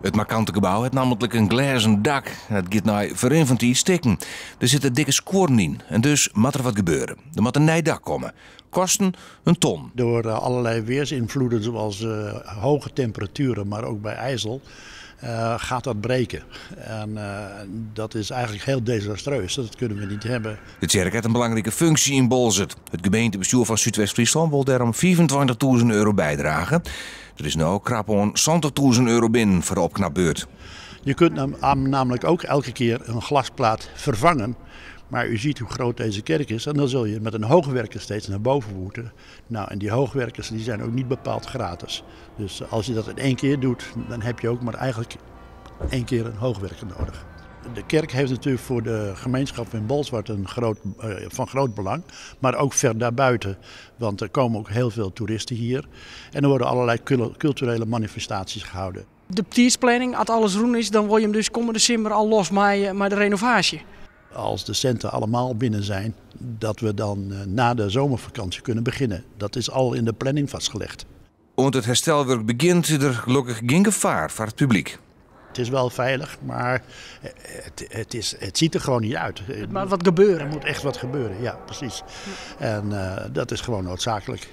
It markante gebou hat nammentlik in glêzen dak en dat giet nei ferrin fan tiid stikken. Der sitte dikke skuorren yn en dus moat der wat gebeure. Der moat in nij dak komme. Kosten in ton. Door allerlei weersinvloeden zoals hoge temperaturen, maar ook bij ijzel, gaat dat breken. En dat is eigenlijk heel desastreus. Dat kunnen we niet hebben. De tsjerke hat in belangrike funksje yn Boalsert. It gemeentebestjoer fan Súdwest-Fryslân wol dêrom 25.000 euro bydrage. Der is no krap oan 70.000 euro binnen foar de opknapbeurt. Je kunt namelijk ook elke keer een glasplaat vervangen. Maar u ziet hoe groot deze kerk is en dan zul je met een hoogwerker steeds naar boven moeten. Nou, en die hoogwerkers die zijn ook niet bepaald gratis. Dus als je dat in één keer doet, dan heb je ook maar eigenlijk één keer een hoogwerker nodig. De kerk heeft natuurlijk voor de gemeenschap in Bolsward van groot belang, maar ook ver daarbuiten. Want er komen ook heel veel toeristen hier en er worden allerlei culturele manifestaties gehouden. De tiidsplanning, as alles rûn is, dan wolle je him dus kommende simmer al los mei de renovaasje. Als de centen allemaal binnen zijn, dat we dan na de zomervakantie kunnen beginnen. Dat is al in de planning vastgelegd. Oant it herstelwurk begjint is der gelokkich gjin gefaar foar it publyk. Het is wel veilig, maar het ziet er gewoon niet uit. Er moet wat gebeuren. Er moet echt wat gebeuren, ja, precies. En dat is gewoon noodzakelijk.